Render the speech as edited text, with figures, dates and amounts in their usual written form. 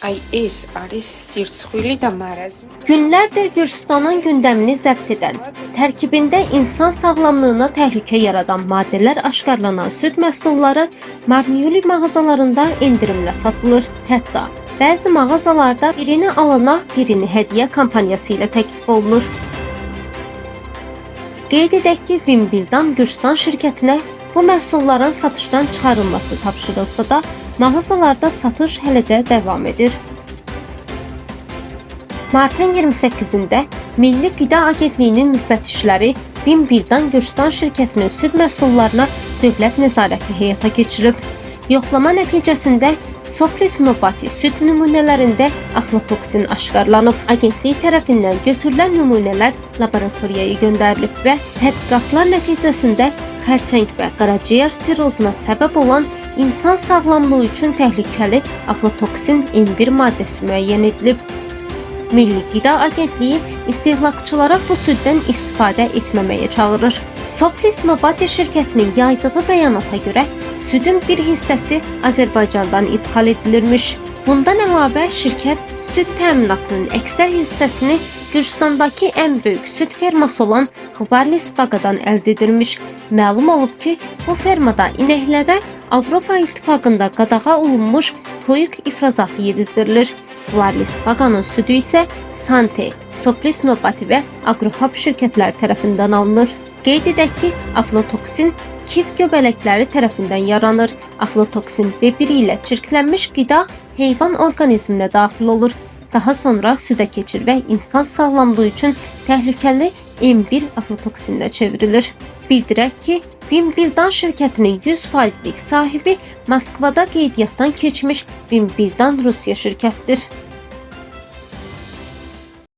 Აი ეს არის სირცხვილი და მარაზმი. Günlərdir Gürcüstanın gündəmini zəbt edən, tərkibində insan sağlamlığına təhlükə yaradan maddələr aşkarlanan süd məhsulları Marniuli mağazalarında endirimlə satılır. Hətta bəzi mağazalarda birini alana birini hədiyyə kampaniyası ilə təklif olunur. Qeyd edək ki, Wimbledon Gürcüstan şirkətinə bu məhsulların satışdan çıxarılması tapşırılsa da, mağazalarda satış hələ də davam edir. Martın 28-də Milli Qida Agentliyinin müfəttişləri Wimbledon Gürcüstan şirkətinin süd məhsullarına dövlət nəzarəti həyata keçirib. Yoxlama nəticəsində Soplis Nobati süd nümunələrində aflatoksin aşkarlanıb. Agentlik tərəfindən götürülən nümunələr laboratoriyaya göndərilib və tədqiqatlar nəticəsində xərçəng və qaraciyər sirrozuna səbəb olan insan sağlamlığı üçün təhlükəli aflatoksin M1 maddəsi müəyyən edilib. Milli Qida Agentliyi istehlakçılara bu süddən istifadə etməməyə çağırır. Soplis Nobati şirkətinin yaydığı bəyanata görə südün bir hissəsi Azərbaycandan idxal edilirmiş. Bundan əlavə şirkət süd təminatının əksər hissəsini Gürcüstandakı ən böyük süd ferması olan Xvarlis Baqadan əldə edirmiş. Məlum olub ki, bu fermada inəklərə Avropa İttifaqında qadağa olunmuş toyuq ifrazatı yedizdirilir. Xvarlis Baqanın südü isə Sante, Soplis Nobati və Agrohab şirkətləri tərəfindən alınır. Qeyd edək ki, aflatoksin kif göbələkləri tərəfindən yaranır. Aflatoksin B1 ilə çirklənmiş qida heyvan orqanizminə daxil olur. Daha sonra südə keçir və insan sağlamlığı üçün təhlükəli M1 aflatoksinə çevrilir. Bildirək ki, Wimbledon şirkətinin 100%lik sahibi Moskvada qeydiyyatdan keçmiş Wimbledon Rusiya şirkətdir.